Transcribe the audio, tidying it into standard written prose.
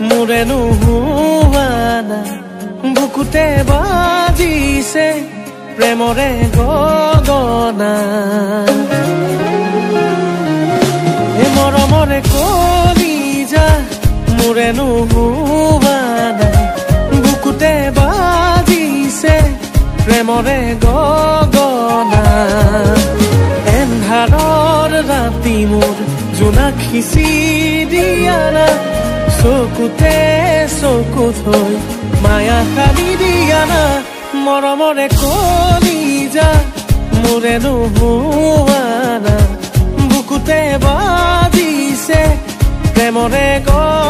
মোৰে নোহোৱানা, বুকুতে বাজিছে প্ৰেমৰে গগনা। এ মৰমৰে কলিজা মোৰে নোহোৱানা, বুকুতে বাজিছে প্ৰেমৰে গগনা। এন্ধাৰৰ ৰাতি মোৰ জোনাক সিঁচি দিয়ানা, চকুতে চকু থৈ মায়া সানি দিয়ানা। মৰমৰে কলিজা মোৰে নোহোৱানা, বুকুতে বাজিছে প্ৰেমৰে গগনা।